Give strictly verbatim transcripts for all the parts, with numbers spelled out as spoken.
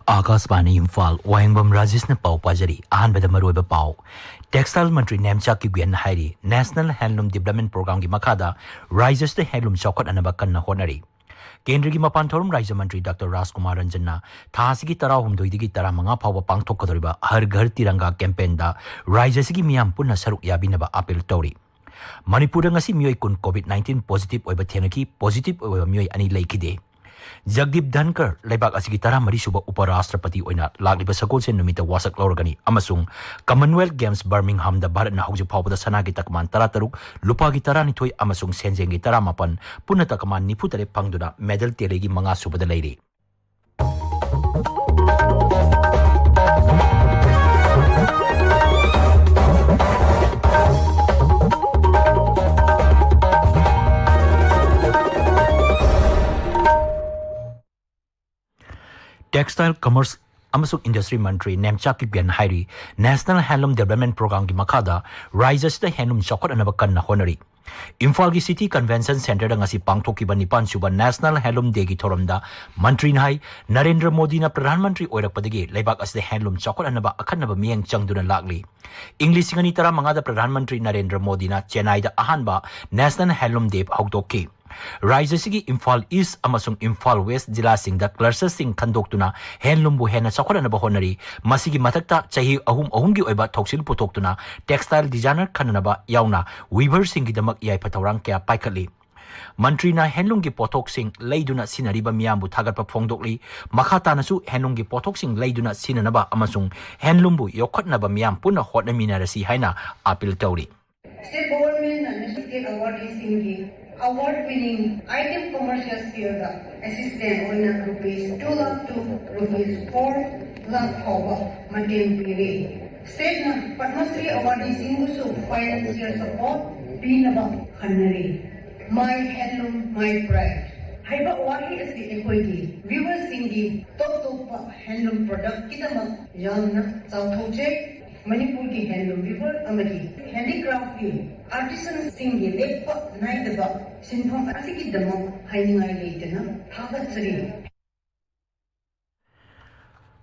ꯑꯥꯀꯥꯁꯕꯥꯅꯤ ꯏꯝꯐꯥꯜ, ꯋꯥꯍꯦꯡꯕꯝ ꯔꯥꯖꯦꯁꯅ ꯄꯥꯎ ꯄꯥꯖꯔꯤ꯫ ꯑꯍꯥꯟꯕꯗ ꯃꯔꯨꯑꯣꯏꯕ ꯄꯥꯎ꯫ Textile ꯃꯟꯇ꯭ꯔꯤ ꯅꯦꯝꯆꯥ ꯀꯤꯞꯒꯦꯟꯅ ꯍꯥꯏꯔꯤ, National Handloom Development Programꯒꯤ ꯃꯈꯥꯗ ꯔꯥꯖ꯭ꯌꯁꯤꯗ handloom ꯆꯥꯎꯈꯠꯍꯟꯅꯕ ꯀꯟꯅ ꯍꯣꯠꯅꯔꯤ꯫ ꯀꯦꯟꯗ꯭ꯔꯒꯤ ꯃꯄꯥꯟ ꯊꯧꯔꯝ ꯔꯥꯖ꯭ꯌ ꯃꯟꯇ꯭ꯔꯤ ꯗꯥꯛꯇꯔ ꯔꯥꯖꯀꯨꯃꯥꯔ ꯔꯟꯖꯟꯅ ꯊꯥ ꯑꯁꯤꯒꯤ ꯇꯔꯥꯍꯨꯝꯗꯣꯏꯗꯒꯤ ꯇꯔꯥꯃꯉꯥ ꯐꯥꯎꯕ ꯄꯥꯡꯊꯣꯛꯀꯗꯧꯔꯤꯕ ꯍꯔ ꯘꯔ ꯇꯤꯔꯪꯒꯥ campaignꯗ ꯔꯥꯖ꯭ꯌ ꯑꯁꯤꯒꯤ ꯃꯤꯌꯥꯝ ꯄꯨꯟꯅ ꯁꯔꯨꯛ ꯌꯥꯕꯤꯅꯕ appeal ꯇꯧꯔꯤ꯫ ꯃꯅꯤꯄꯨꯔꯗ ꯉꯁꯤ ꯃꯤꯑꯣꯏ ꯀꯨꯟ COVID nineteen positive ꯑꯣꯏꯕ ꯊꯦꯡꯅꯈꯤ꯫ Positive ꯑꯣꯏꯕ ꯃꯤꯑꯣꯏ ꯑꯅꯤ ꯂꯩꯈꯤꯗꯦ꯫ ꯖꯒꯗꯤꯞ ꯙꯟꯀꯔ ꯂꯩꯕꯥꯛ ꯑꯁꯤꯒꯤ ꯇꯔꯥꯃꯔꯤ ꯁꯨꯕ ꯎꯄ ꯔꯥꯁꯇ꯭ꯔꯄꯇꯤ ꯑꯣꯏꯅ ꯂꯥꯛꯂꯤꯕ ꯁꯒꯣꯜꯁꯦꯟ ꯅꯨꯃꯤꯠꯇ ꯋꯥꯁꯛ ꯂꯧꯔꯒꯅꯤ ꯑꯃꯁꯨꯡ Commonwealth Games Birminghamꯗ ꯚꯥꯔꯠꯅ ꯍꯧꯖꯤꯛ ꯐꯥꯎꯕꯗ ꯁꯅꯥꯒꯤ ꯇꯀꯃꯥꯟ ꯇꯔꯥꯇꯔꯨꯛ, ꯂꯨꯄꯥꯒꯤ ꯇꯔꯥꯅꯤꯊꯣꯏ ꯑꯃꯁꯨꯡ ꯁꯦꯟꯖꯦꯡꯒꯤ ꯇꯔꯥꯃꯥꯄꯟ, ꯄꯨꯟꯅ ꯇꯀꯃꯥꯟ ꯅꯤꯐꯨꯇꯔꯦꯠ ꯐꯪꯗꯨꯅ medal tallyꯒꯤ ꯃꯉꯥ ꯁꯨꯕꯗ ꯂꯩꯔꯤ꯫ Textile, Commerce ꯑꯃꯁꯨꯡ Industry ꯃꯟꯇ꯭ꯔꯤ ꯅꯦꯝꯆꯥ ꯀꯤꯞꯒꯦꯟ ꯍꯥꯏꯔꯤ, National Handloom Development Programꯒꯤ ꯃꯈꯥꯗ ꯔꯥꯖ꯭ꯌ ꯑꯁꯤꯗ handloom ꯆꯥꯎꯈꯠꯍꯟꯅꯕ ꯀꯟꯅ ꯍꯣꯠꯅꯔꯤ꯫ ꯏꯝꯐꯥꯜꯒꯤ City Convention Centreꯗ ꯉꯁꯤ ꯄꯥꯡꯊꯣꯛꯈꯤꯕ ꯅꯤꯄꯥꯟ ꯁꯨꯕ National Handloom Dayꯒꯤ ꯊꯧꯔꯝꯗ ꯃꯟꯇ꯭ꯔꯤꯅ ꯍꯥꯏ, ꯅꯔꯦꯟꯗ꯭ꯔ ꯃꯣꯗꯤꯅ ꯄ꯭ꯔꯙꯥꯟ ꯃꯟꯇ꯭ꯔꯤ ꯑꯣꯏꯔꯛꯄꯗꯒꯤ ꯂꯩꯕꯥꯛ ꯑꯁꯤꯗ handloom ꯆꯥꯎꯈꯠꯍꯟꯅꯕ ꯑꯈꯟꯅꯕ ꯃꯤꯠꯌꯦꯡ ꯆꯪꯗꯨꯅ ꯂꯥꯛꯂꯤ꯫ ꯏꯪ ꯂꯤꯁꯤꯡ ꯑꯅꯤ ꯇꯔꯥꯃꯉꯥꯗ ꯄ꯭ꯔꯙꯥꯟ ꯃꯟꯇ꯭ꯔꯤ ꯅꯔꯦꯟꯗ꯭ꯔ ꯃꯣꯗꯤꯅ ꯆꯦꯟꯅꯥꯏꯗ ꯑꯍꯥꯟꯕ National Handloom Day ꯍꯧꯗꯣꯛꯈꯤ꯫ ꯔꯥꯖ꯭ꯌ ꯑꯁꯤꯒꯤ ꯏꯝꯐꯥꯜ East ꯑꯃꯁꯨꯡ ꯏꯝꯐꯥꯜ West ꯖꯤꯂꯥꯁꯤꯡꯗ clusterꯁꯤꯡ ꯈꯟꯗꯣꯛꯇꯨꯅ handloomꯕꯨ ꯍꯦꯟꯅ ꯆꯥꯎꯈꯠꯍꯟꯅꯕ ꯍꯣꯠꯅꯔꯤ꯫ ꯃꯁꯤꯒꯤ ꯃꯊꯛꯇ ꯆꯍꯤ ꯑꯍꯨꯝ ꯑꯍꯨꯝꯒꯤ ꯑꯣꯏꯕ ꯊꯧꯁꯤꯜ ꯄꯨꯊꯣꯛꯇꯨꯅ textile designer ꯈꯟꯅꯅꯕ ꯌꯥꯎꯅ weaverꯁꯤꯡꯒꯤꯗꯃꯛ ꯌꯥꯏꯐ ꯊꯧꯔꯥꯡ ꯀꯌꯥ ꯄꯥꯏꯈꯠꯂꯤ꯫ ꯃꯟꯇ꯭ꯔꯤꯅ handloomꯒꯤ ꯄꯣꯠꯊꯣꯛꯁꯤꯡ ꯂꯩꯗꯨꯅ ꯁꯤꯖꯤꯟꯅꯔꯤꯕ ꯃꯤꯌꯥꯝꯕꯨ ꯊꯥꯒꯠꯄ ꯐꯣꯡꯗꯣꯛꯂꯤ꯫ ꯃꯈꯥ ꯇꯥꯅꯁꯨ handloomꯒꯤ ꯄꯣꯠꯊꯣꯛꯁꯤꯡ ꯂꯩꯗꯨꯅ ꯁꯤꯖꯤꯟꯅꯅꯕ ꯑꯃꯁꯨꯡ handloomꯕꯨ ꯌꯣꯛꯈꯠꯅꯕ ꯃꯤꯌꯥꯝ ꯄꯨꯟꯅ ꯍꯣꯠꯅꯃꯤꯟꯅꯔꯁꯤ ꯍꯥꯏꯅ appeal ꯇꯧꯔꯤ꯫ State Governmentꯅ National State Awardee ꯁꯤꯡꯒꯤ award winning item commercial saleꯗ assistant ꯑꯣꯏꯅ rupees two lakh to rupees four lakh ꯐꯥꯎꯕ ꯃꯇꯦꯡ ꯄꯤꯔꯤ꯫ Stateꯅ Padma Shri awardee ꯁꯤꯡꯕꯨꯁꯨ financial support ꯄꯤꯅꯕ ꯈꯟꯅꯔꯤ꯫ My Handloom, My Pride ꯍꯥꯏꯕ ꯋꯥꯍꯩ ꯑꯁꯤ ꯑꯩꯈꯣꯏꯒꯤ weaverꯁꯤꯡꯒꯤ ꯇꯣꯞ ꯇꯣꯞꯄ handloom productꯀꯤꯗꯃꯛ ꯌꯥꯝꯅ ꯆꯥꯎꯊꯣꯛꯆꯩ꯫ ꯃꯅꯤꯄꯨꯔꯒꯤ handloom weaver ꯑꯃꯗꯤ handicraftꯀꯤ artisanꯁꯤꯡꯒꯤ ꯂꯦꯞꯄ ꯅꯥꯏꯗꯕ ꯁꯤꯟꯐꯝ ꯑꯁꯤꯒꯤꯗꯃꯛ ꯍꯥꯏꯅꯤꯡꯉꯥꯏ ꯂꯩꯇꯅ ꯊꯥꯒꯠꯆꯔꯤ꯫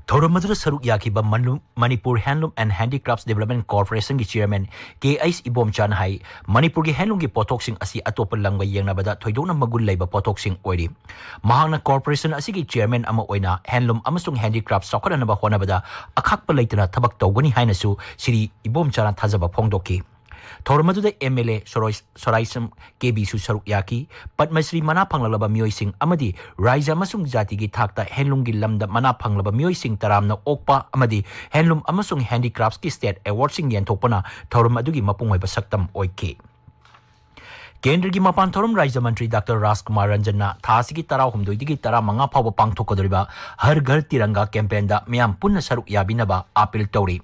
ꯊꯧꯔꯝ ꯑꯗꯨꯗ ꯁꯔꯨꯛ ꯌꯥꯈꯤꯕ ꯃꯅꯨ- Manipur Handloom and Handicrafts Development Corporationꯒꯤ chairman ꯀꯦ ꯑꯩꯆ ꯏꯕꯣꯝꯆꯥꯅ ꯍꯥꯏ, ꯃꯅꯤꯄꯨꯔꯒꯤ handloomꯒꯤ ꯄꯣꯠꯊꯣꯛꯁꯤꯡ ꯑꯁꯤ ꯑꯇꯣꯞꯄ ꯂꯝꯒ ꯌꯦꯡꯅꯕꯗ ꯊꯣꯏꯗꯣꯛꯅ ꯃꯒꯨꯟ ꯂꯩꯕ ꯄꯣꯠꯊꯣꯛꯁꯤꯡ ꯑꯣꯏꯔꯤ꯫ ꯃꯍꯥꯛꯅ corporation ꯑꯁꯤꯒꯤ chairman ꯑꯃ ꯑꯣꯏꯅ handloom ꯑꯃꯁꯨꯡ handicraft ꯆꯥꯎꯈꯠꯍꯟꯅꯕ ꯍꯣꯠꯅꯕꯗ ꯑꯈꯥꯛꯄ ꯂꯩꯇꯅ ꯊꯕꯛ ꯇꯧꯒꯅꯤ ꯍꯥꯏꯅꯁꯨ ꯁ꯭ꯔꯤ ꯏꯕꯣꯝꯆꯥꯅ ꯊꯥꯖꯕ ꯐꯣꯡꯗꯣꯛꯈꯤ꯫ ꯊꯧꯔꯝ ꯑꯗꯨꯗ ꯑꯦꯝ ꯑꯦꯜ ꯑꯦ ꯁꯣꯔꯣꯏ- ꯁꯣꯔꯥꯏꯁꯝ ꯀꯦ ꯕꯤꯁꯨ ꯁꯔꯨꯛ ꯌꯥꯈꯤ꯫ ꯄꯗꯃꯁ꯭ꯔꯤ ꯃꯅꯥ ꯐꯪꯂꯛꯂꯕ ꯃꯤꯑꯣꯏꯁꯤꯡ ꯑꯃꯗꯤ ꯔꯥꯏꯖ ꯑꯃꯁꯨꯡ ꯖꯥꯇꯤꯒꯤ ꯊꯥꯛꯇ handloomꯒꯤ ꯂꯝꯗ ꯃꯅꯥ ꯐꯪꯂꯕ ꯃꯤꯑꯣꯏꯁꯤꯡ ꯇꯔꯥꯝꯅ ꯑꯣꯛꯄ ꯑꯃꯗꯤ handloom ꯑꯃꯁꯨꯡ handicraftsꯀꯤ state awardꯁꯤꯡ ꯌꯦꯟꯊꯣꯛꯄꯅ ꯊꯧꯔꯝ ꯑꯗꯨꯒꯤ ꯃꯄꯨꯡ ꯑꯣꯏꯕ ꯁꯛꯇꯝ ꯑꯣꯏꯈꯤ꯫ ꯀꯦꯟꯗ꯭ꯔꯒꯤ ꯃꯄꯥꯟ ꯊꯧꯔꯝ ꯔꯥꯖ꯭ꯌ ꯃꯟꯇ꯭ꯔꯤ ꯗꯥꯛꯇꯔ ꯔꯥꯖꯀꯨꯃꯥꯔ ꯔꯟꯖꯟꯅ ꯊꯥ ꯑꯁꯤꯒꯤ ꯇꯔꯥꯍꯨꯝꯗꯣꯏꯗꯒꯤ ꯇꯔꯥꯃꯉꯥ ꯐꯥꯎꯕ ꯄꯥꯡꯊꯣꯛꯀꯗꯧꯔꯤꯕ ꯍꯔ ꯘꯔ ꯇꯤꯔꯪꯒꯥ campaignꯗ ꯃꯤꯌꯥꯝ ꯄꯨꯟꯅ ꯁꯔꯨꯛ ꯌꯥꯕꯤꯅꯕ appeal ꯇꯧꯔꯤ꯫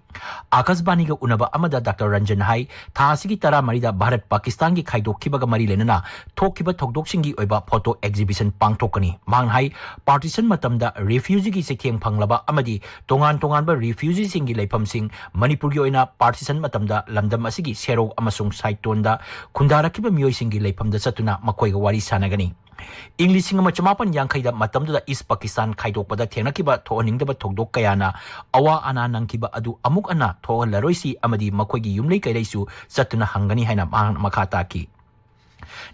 ꯑꯀꯥꯁꯕꯥꯅꯤꯒ ꯎꯅꯕ ꯑꯃꯗ ꯗꯥꯛꯇꯔ ꯔꯟꯖꯟ ꯍꯥꯏ, ꯊꯥ ꯑꯁꯤꯒꯤ ꯇꯔꯥꯃꯔꯤꯗ ꯚꯥꯔꯠ ꯄꯥꯀꯤꯁꯇꯥꯟꯒꯤ ꯈꯥꯏꯗꯣꯛꯈꯤꯕꯒ ꯃꯔꯤ ꯂꯩꯅꯅ ꯊꯣꯛꯈꯤꯕ ꯊꯧꯗꯣꯛꯁꯤꯡꯒꯤ ꯑꯣꯏꯕ photo exhibition ꯄꯥꯡꯊꯣꯛꯀꯅꯤ꯫ ꯃꯍꯥꯛꯅ ꯍꯥꯏ, partition ꯃꯇꯝꯗ refugeeꯒꯤ ꯆꯩꯊꯦꯡ ꯐꯪꯂꯕ ꯑꯃꯗꯤ ꯇꯣꯉꯥꯟ ꯇꯣꯉꯥꯟꯕ refugeeꯁꯤꯡꯒꯤ ꯂꯩꯐꯝꯁꯤꯡ, ꯃꯅꯤꯄꯨꯔꯒꯤ ꯑꯣꯏꯅ partition ꯃꯇꯝꯗ ꯂꯝꯗꯝ ꯑꯁꯤꯒꯤ ꯁꯦꯔꯧ ꯑꯃꯁꯨꯡ ꯁꯥꯏꯇꯣꯟꯗ ꯈꯨꯟꯗꯥꯔꯛꯈꯤꯕ ꯃꯤꯑꯣꯏꯁꯤꯡꯒꯤ ꯂꯩꯐꯝꯗ ꯆꯠꯇꯨꯅ ꯃꯈꯣꯏꯒ ꯋꯥꯔꯤ ꯁꯥꯟꯅꯒꯅꯤ꯫ ꯏꯪ ꯂꯤꯁꯤꯡ ꯑꯃ ꯆꯃꯥꯄꯟ ꯌꯥꯡꯈꯩꯗ ꯃꯇꯝꯗꯨꯗ ꯏꯁ ꯄꯥꯀꯤꯁꯇꯥꯟ ꯈꯥꯏꯗꯣꯛꯄꯗ ꯊꯦꯡꯅꯈꯤꯕ ꯊꯣꯛꯍꯟꯅꯤꯡꯗꯕ ꯊꯧꯗꯣꯛ ꯀꯌꯥꯅ ꯑꯋꯥ ꯑꯅꯥ ꯅꯪꯈꯤꯕ ꯑꯗꯨ ꯑꯃꯨꯛ ꯍꯟꯅ ꯊꯣꯛꯍꯜꯂꯔꯣꯏꯁꯤ ꯑꯃꯗꯤ ꯃꯈꯣꯏꯒꯤ ꯌꯨꯝꯂꯩ ꯀꯩꯔꯩꯁꯨ ꯆꯠꯇꯨꯅ ꯍꯪꯒꯅꯤ ꯍꯥꯏꯅ ꯃꯍꯥꯛꯅ ꯃꯈꯥ ꯇꯥꯈꯤ꯫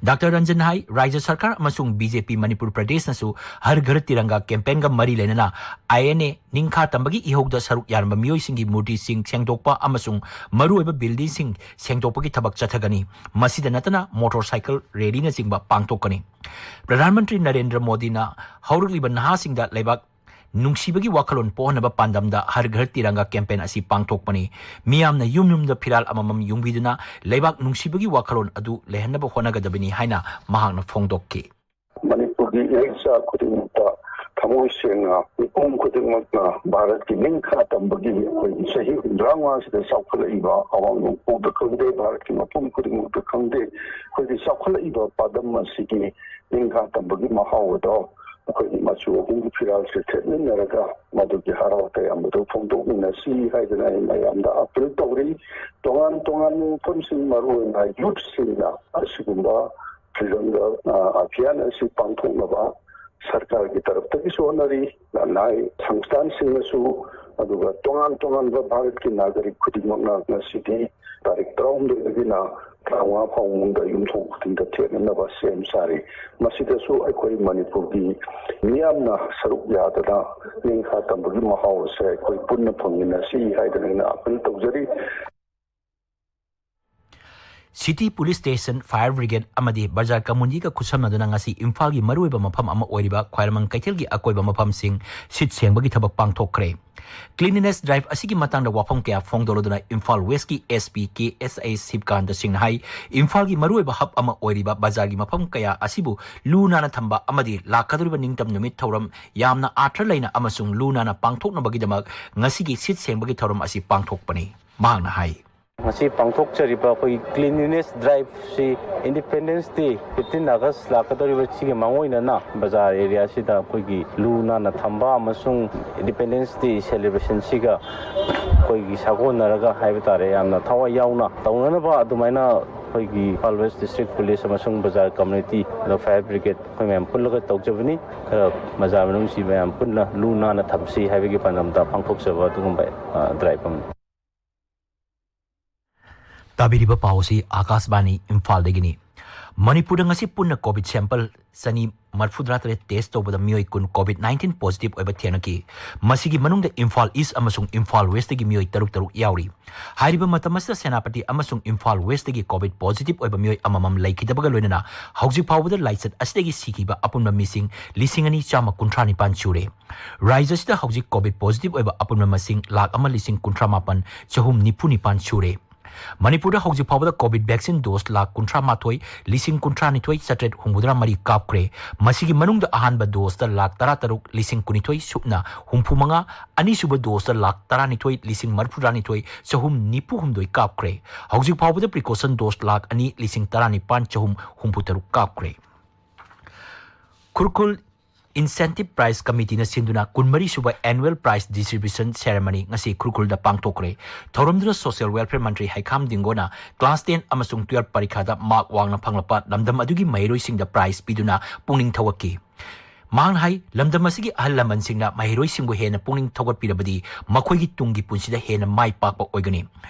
ꯗꯥꯛꯇꯔ ꯔꯟꯖꯟ ꯍꯥꯏ, ꯔꯥꯖ꯭ꯌ ꯁꯔꯀꯥꯔ ꯑꯃꯁꯨꯡ ꯕꯤ ꯖꯦ ꯄꯤ ꯃꯅꯤꯄꯨꯔ ꯄ꯭ꯔꯗꯦꯁꯅꯁꯨ ꯍꯔ ꯘꯔ ꯇꯤꯔꯪꯒꯥ campaignꯒ ꯃꯔꯤ ꯂꯩꯅꯅ ꯑꯥꯏ ꯑꯦꯟ ꯑꯦ, ꯅꯤꯡꯈꯥ ꯇꯝꯕꯒꯤ ꯏꯍꯧꯗ ꯁꯔꯨꯛ ꯌꯥꯔꯝꯕ ꯃꯤꯑꯣꯏꯁꯤꯡꯒꯤ ꯃꯨꯔꯇꯤꯁꯤꯡ ꯁꯦꯡꯗꯣꯛꯄ ꯑꯃꯁꯨꯡ ꯃꯔꯨꯑꯣꯏꯕ buildingꯁꯤꯡ ꯁꯦꯡꯗꯣꯛꯄꯒꯤ ꯊꯕꯛ ꯆꯠꯊꯒꯅꯤ꯫ ꯃꯁꯤꯗ ꯅꯠꯇꯅ motorcycle rallyꯅꯆꯤꯡꯕ ꯄꯥꯡꯊꯣꯛꯀꯅꯤ꯫ ꯄ꯭ꯔꯙꯥꯟ ꯃꯟꯇ꯭ꯔꯤ ꯅꯔꯦꯟꯗ꯭ꯔ ꯃꯣꯗꯤꯅ ꯍꯧꯔꯛꯂꯤꯕ ꯅꯍꯥꯁꯤꯡꯗ ꯂꯩꯕꯥꯛ ꯅꯨꯡꯁꯤꯕꯒꯤ ꯋꯥꯈꯜꯂꯣꯟ ꯄꯣꯛꯍꯟꯅꯕ ꯄꯥꯟꯗꯝꯗ ꯍꯔ ꯘꯔ ꯇꯤꯔꯪꯒꯥ campaign ꯑꯁꯤ ꯄꯥꯡꯊꯣꯛꯄꯅꯤ꯫ ꯃꯤꯌꯥꯝꯅ ꯌꯨꯝ ꯌꯨꯝꯗ ꯐꯤꯔꯥꯜ ꯑꯃꯃꯝ ꯌꯨꯡꯕꯤꯗꯨꯅ ꯂꯩꯕꯥꯛ ꯅꯨꯡꯁꯤꯕꯒꯤ ꯋꯥꯈꯜꯂꯣꯟ ꯑꯗꯨ ꯂꯩꯍꯟꯅꯕ ꯍꯣꯠꯅꯒꯗꯕꯅꯤ ꯍꯥꯏꯅ ꯃꯍꯥꯛꯅ ꯐꯣꯡꯗꯣꯛꯈꯤ꯫ ꯃꯅꯤꯄꯨꯔꯒꯤ ꯏꯔꯩꯆꯥ ꯈꯨꯗꯤꯡꯃꯛꯇ ꯊꯃꯣꯏ ꯁꯦꯡꯅ ꯃꯤꯄꯨꯝ ꯈꯨꯗꯤꯡꯃꯛꯅ ꯚꯥꯔꯠꯀꯤ ꯅꯤꯡꯈꯥ ꯇꯝꯕꯒꯤ ꯑꯩꯈꯣꯏꯒꯤ ꯆꯍꯤ ꯍꯨꯝꯗ꯭ꯔꯥ ꯃꯉꯥꯁꯤꯗ ꯆꯥꯎꯈꯠꯂꯛꯏꯕ ꯑꯋꯥꯡ ꯅꯣꯡꯄꯣꯛꯇ ꯈꯪꯗꯦ, ꯚꯥꯔꯠꯀꯤ ꯃꯐꯝ ꯈꯨꯗꯤꯡꯃꯛꯇ ꯈꯪꯗꯦ, ꯑꯩꯈꯣꯏꯒꯤ ꯆꯥꯎꯈꯠꯂꯛꯏꯕ ꯄꯥꯗꯝ ꯑꯁꯤꯒꯤ ꯅꯤꯡꯈꯥ ꯇꯝꯕꯒꯤ ꯃꯍꯥꯎ ꯑꯗꯣ ꯑꯩꯈꯣꯏꯒꯤ ꯃꯆꯨ ꯑꯍꯨꯝꯒꯤ ꯐꯤꯔꯥꯜꯁꯦ ꯊꯦꯠꯃꯤꯟꯅꯔꯒ ꯃꯗꯨꯒꯤ ꯍꯔꯥꯎ ꯇꯌꯥꯝꯕꯗꯨ ꯐꯣꯡꯗꯣꯛꯃꯤꯟꯅꯁꯤ ꯍꯥꯏꯗꯅ ꯑꯩ ꯃꯌꯥꯝꯗ appeal ꯇꯧꯔꯤ꯫ ꯇꯣꯉꯥꯟ ꯇꯣꯉꯥꯟꯕ ꯃꯐꯝꯁꯤꯡ, ꯃꯔꯨꯑꯣꯏꯅ youthꯁꯤꯡꯅ ꯑꯁꯤꯒꯨꯝꯕ ꯐꯤꯔꯝꯗ, ꯑ, ꯑꯚꯤꯌꯥꯟ ꯑꯁꯤ ꯄꯥꯡꯊꯣꯛꯅꯕ ꯁꯔꯀꯥꯔꯒꯤ ꯇꯔꯞꯇꯒꯤꯁꯨ ꯍꯣꯠꯅꯔꯤ, ꯂꯅꯥꯏ ꯁꯪꯁꯊꯥꯟꯁꯤꯡꯅꯁꯨ, ꯑꯗꯨꯒ ꯇꯣꯉꯥꯟ ꯇꯣꯉꯥꯟꯕ ꯚꯥꯔꯠꯀꯤ ꯅꯥꯒꯔꯤꯛ ꯈꯨꯗꯤꯡꯃꯛꯅ ꯉꯁꯤꯗꯤ ꯇꯥꯔꯤꯛ ꯇꯔꯥꯍꯨꯝꯗꯣꯏꯗꯒꯤꯅ ꯇꯔꯥꯃꯉꯥ ꯐꯥꯎꯕ ꯃꯅꯨꯡꯗ ꯌꯨꯝꯊꯣꯡ ꯈꯨꯗꯤꯡꯗ ꯊꯦꯠꯅꯅꯕ ꯁꯦꯝ ꯁꯥꯔꯤ꯫ ꯃꯁꯤꯗꯁꯨ ꯑꯩꯈꯣꯏ ꯃꯅꯤꯄꯨꯔꯒꯤ ꯃꯤꯌꯥꯝꯅ ꯁꯔꯨꯛ ꯌꯥꯗꯅ ꯅꯤꯡꯈꯥ ꯇꯝꯕꯒꯤ ꯃꯍꯥꯎ ꯑꯁꯦ ꯑꯩꯈꯣꯏ ꯄꯨꯟꯅ ꯐꯪꯃꯤꯟꯅꯁꯤ ꯍꯥꯏꯗꯅ ꯑꯩꯅ ꯑꯥꯄꯤꯜ ꯇꯧꯖꯔꯤ꯫ City Police Station, Fire Brigade ꯑꯃꯗꯤ ꯕꯖꯥꯔ ꯀꯝꯃꯨꯅꯤꯇꯤꯒ ꯈꯨꯠꯁꯝꯅꯗꯨꯅ ꯉꯁꯤ ꯏꯝꯐꯥꯜꯒꯤ ꯃꯔꯨꯑꯣꯏꯕ ꯃꯐꯝ ꯑꯃ ꯑꯣꯏꯔꯤꯕ ꯈ꯭ꯋꯥꯏꯔꯝꯕꯟ ꯀꯩꯊꯦꯜꯒꯤ ꯑꯀꯣꯏꯕ ꯃꯐꯝꯁꯤꯡ ꯁꯤꯠ ꯁꯦꯡꯕꯒꯤ ꯊꯕꯛ ꯄꯥꯡꯊꯣꯛꯈ꯭ꯔꯦ꯫ Cleanliness drive ꯑꯁꯤꯒꯤ ꯃꯇꯥꯡꯗ ꯋꯥꯐꯝ ꯀꯌꯥ ꯐꯣꯡꯗꯣꯛꯂꯗꯨꯅ ꯏꯝꯐꯥꯜ West ꯀꯤ SP ꯀꯦ ꯑꯦꯁ ꯑꯩ ꯁꯤꯕꯀꯥꯟꯇ ꯁꯤꯡꯅ ꯍꯥꯏ, ꯏꯝꯐꯥꯜꯒꯤ ꯃꯔꯨꯑꯣꯏꯕ hub ꯑꯃ ꯑꯣꯏꯔꯤꯕ ꯕꯖꯥꯔꯒꯤ ꯃꯐꯝ ꯀꯌꯥ ꯑꯁꯤꯕꯨ ꯂꯨ ꯅꯥꯟꯅ ꯊꯝꯕ ꯑꯃꯗꯤ ꯂꯥꯛꯀꯗꯧꯔꯤꯕ ꯅꯤꯡꯇꯝ ꯅꯨꯃꯤꯠ ꯊꯧꯔꯝ ꯌꯥꯝꯅ ꯑꯥꯔꯊ ꯂꯩꯅ ꯑꯃꯁꯨꯡ ꯂꯨ ꯅꯥꯟꯅ ꯄꯥꯡꯊꯣꯛꯅꯕꯒꯤꯗꯃꯛ ꯉꯁꯤꯒꯤ ꯁꯤꯠ ꯁꯦꯡꯕꯒꯤ ꯊꯧꯔꯝ ꯑꯁꯤ ꯄꯥꯡꯊꯣꯛꯄꯅꯤ꯫ ꯃꯍꯥꯛꯅ ꯍꯥꯏ, ꯉꯁꯤ ꯄꯥꯡꯊꯣꯛꯆꯔꯤꯕ ꯑꯩꯈꯣꯏꯒꯤ cleanliness drive ꯁꯤ Independence Day, fifteen August ꯂꯥꯛꯀꯗꯧꯔꯤꯕ ꯁꯤꯒꯤ ꯃꯥꯡꯑꯣꯏꯅꯅ ꯕꯖꯥꯔ area ꯁꯤꯗ ꯑꯩꯈꯣꯏꯒꯤ ꯂꯨ ꯅꯥꯟꯅ ꯊꯝꯕ ꯑꯃꯁꯨꯡ Independence Day celebration ꯁꯤꯒ ꯑꯩꯈꯣꯏꯒꯤ ꯁꯥꯒꯣꯟꯅꯔꯒ ꯍꯥꯏꯕ ꯇꯥꯔꯦ, ꯌꯥꯝꯅ ꯊꯋꯥꯏ ꯌꯥꯎꯅ ꯇꯧꯅꯅꯕ ꯑꯗꯨꯃꯥꯏꯅ ꯑꯩꯈꯣꯏꯒꯤ Imphal West District Police ꯑꯃꯁꯨꯡ ꯕꯖꯥꯔ community, ꯑꯗ Fire Brigade ꯑꯩꯈꯣꯏ ꯃꯌꯥꯝ ꯄꯨꯜꯂꯒ ꯇꯧꯖꯕꯅꯤ꯫ ꯈꯔ ꯕꯖꯥꯔ ꯃꯅꯨꯡꯁꯤ ꯃꯌꯥꯝ ꯄꯨꯟꯅ ꯂꯨ ꯅꯥꯟꯅ ꯊꯝꯁꯤ ꯍꯥꯏꯕꯒꯤ ꯄꯥꯟꯗꯝꯗ ꯄꯥꯡꯊꯣꯛꯆꯕ ꯑꯗꯨꯒꯨꯝꯕ drive ꯑꯃꯅꯤ꯫ ꯇꯥꯕꯤꯔꯤꯕ ꯄꯥꯎ ꯑꯁꯤ ꯑꯥꯀꯥꯁꯕꯥꯅꯤ ꯏꯝꯐꯥꯜꯗꯒꯤꯅꯤ꯫ ꯃꯅꯤꯄꯨꯔꯗ ꯉꯁꯤ ꯄꯨꯟꯅ COVID sample ꯆꯅꯤ ꯃꯔꯤꯐꯨꯇꯔꯥ ꯇꯔꯦꯠ test ꯇꯧꯕꯗ ꯃꯤꯑꯣꯏ ꯀꯨꯟ COVID nineteen positive ꯑꯣꯏꯕ ꯊꯦꯡꯅꯈꯤ꯫ ꯃꯁꯤꯒꯤ ꯃꯅꯨꯡꯗ ꯏꯝꯐꯥꯜ East ꯑꯃꯁꯨꯡ ꯏꯝꯐꯥꯜ West ꯇꯒꯤ ꯃꯤꯑꯣꯏ ꯇꯔꯨꯛ ꯇꯔꯨꯛ ꯌꯥꯎꯔꯤ꯫ ꯍꯥꯏꯔꯤꯕ ꯃꯇꯝ ꯑꯁꯤꯗ ꯁꯦꯅꯥꯄꯇꯤ ꯑꯃꯁꯨꯡ ꯏꯝꯐꯥꯜ West ꯇꯒꯤ COVID positive ꯑꯣꯏꯕ ꯃꯤꯑꯣꯏ ꯑꯃꯃꯝ ꯂꯩꯈꯤꯗꯕꯒ ꯂꯣꯏꯅꯅ ꯍꯧꯖꯤꯛ ꯐꯥꯎꯕꯗ ꯂꯥꯏꯆꯠ ꯑꯁꯤꯗꯒꯤ ꯁꯤꯈꯤꯕ ꯑꯄꯨꯟꯕ ꯃꯤꯁꯤꯡ ꯂꯤꯁꯤꯡ ꯑꯅꯤ ꯆꯥꯝꯃ ꯀꯨꯟꯊ꯭ꯔꯥ ꯅꯤꯄꯥꯟ ꯁꯨꯔꯦ꯫ ꯔꯥꯖ꯭ꯌ ꯑꯁꯤꯗ ꯍꯧꯖꯤꯛ COVID positive ꯑꯣꯏꯕ ꯑꯄꯨꯟꯕ ꯃꯁꯤꯡ ꯂꯥꯈ ꯑꯃ ꯂꯤꯁꯤꯡ ꯀꯨꯟꯊ꯭ꯔꯥ ꯃꯥꯄꯟ ꯆꯍꯨꯝ ꯅꯤꯐꯨ ꯅꯤꯄꯥꯟ ꯁꯨꯔꯦ꯫ ꯃꯅꯤꯄꯨꯔꯗ ꯍꯧꯖꯤꯛ ꯐꯥꯎꯕꯗ COVID vaccine dose ꯂꯥꯈ ꯀꯨꯟꯊ꯭ꯔꯥ ꯃꯥꯊꯣꯏ ꯂꯤꯁꯤꯡ ꯀꯨꯟꯊ꯭ꯔꯥ ꯅꯤꯊꯣꯏ ꯆꯥꯇ꯭ꯔꯦꯠ ꯍꯨꯝꯐꯨꯇꯔꯥ ꯃꯔꯤ ꯀꯥꯞꯈ꯭ꯔꯦ꯫ ꯃꯁꯤꯒꯤ ꯃꯅꯨꯡꯗ ꯑꯍꯥꯟꯕ dose ꯇ ꯂꯥꯈ ꯇꯔꯥ ꯇꯔꯨꯛ ꯂꯤꯁꯤꯡ ꯀꯨꯟꯅꯤꯊꯣꯏ ꯁꯨꯞꯅ ꯍꯨꯝꯐꯨ ꯃꯉꯥ, ꯑꯅꯤꯁꯨꯕ dose ꯇ ꯂꯥꯈ ꯇꯔꯥ ꯅꯤꯊꯣꯏ ꯂꯤꯁꯤꯡ ꯃꯔꯤꯐꯨꯇꯔꯥ ꯅꯤꯊꯣꯏ ꯆꯍꯨꯝ ꯅꯤꯐꯨ ꯍꯨꯝꯗꯣꯏ ꯀꯥꯞꯈ꯭ꯔꯦ꯫ ꯍꯧꯖꯤꯛ ꯐꯥꯎꯕꯗ precaution dose ꯂꯥꯈ ꯑꯅꯤ ꯂꯤꯁꯤꯡ ꯇꯔꯥ ꯅꯤꯄꯥꯟ ꯆꯍꯨꯝ ꯍꯨꯝꯐꯨ ꯇꯔꯨꯛ ꯀꯥꯞꯈ꯭ꯔꯦ꯫ ꯈꯨꯔꯈꯨꯜ Incentive Prize Committee ꯅ ꯁꯤꯟꯗꯨꯅ ꯀꯨꯟꯃꯔꯤ ꯁꯨꯕ Annual Prize Distribution Ceremony ꯉꯁꯤ ꯈꯨꯔꯈꯨꯜꯗ ꯄꯥꯡꯊꯣꯛꯈ꯭ꯔꯦ꯫ ꯊꯧꯔꯝꯗꯨꯗ Social Welfare ꯃꯟꯇ꯭ꯔꯤ ꯍꯩꯈꯥꯝ ꯗꯤꯡꯒꯣꯅ class ten ꯑꯃꯁꯨꯡ twelve ꯄꯔꯤꯈꯥꯗ mark ꯋꯥꯡꯅ ꯐꯪꯂꯛꯄ ꯂꯝꯗꯝ ꯑꯗꯨꯒꯤ ꯃꯍꯩꯔꯣꯏꯁꯤꯡꯗ prize ꯄꯤꯗꯨꯅ ꯄꯨꯛꯅꯤꯡ ꯊꯧꯒꯠꯈꯤ꯫ ꯃꯍꯥꯛꯅ ꯍꯥꯏ, ꯂꯝꯗꯝ ꯑꯁꯤꯒꯤ ꯑꯍꯜ ꯂꯃꯟꯁꯤꯡꯅ ꯃꯍꯩꯔꯣꯏꯁꯤꯡꯕꯨ ꯍꯦꯟꯅ ꯄꯨꯛꯅꯤꯡ ꯊꯧꯒꯠꯄꯤꯔꯕꯗꯤ ꯃꯈꯣꯏꯒꯤ ꯇꯨꯡꯒꯤ ꯄꯨꯟꯁꯤꯗ ꯍꯦꯟꯅ ꯃꯥꯏ ꯄꯥꯛꯄ ꯑꯣꯏꯒꯅꯤ꯫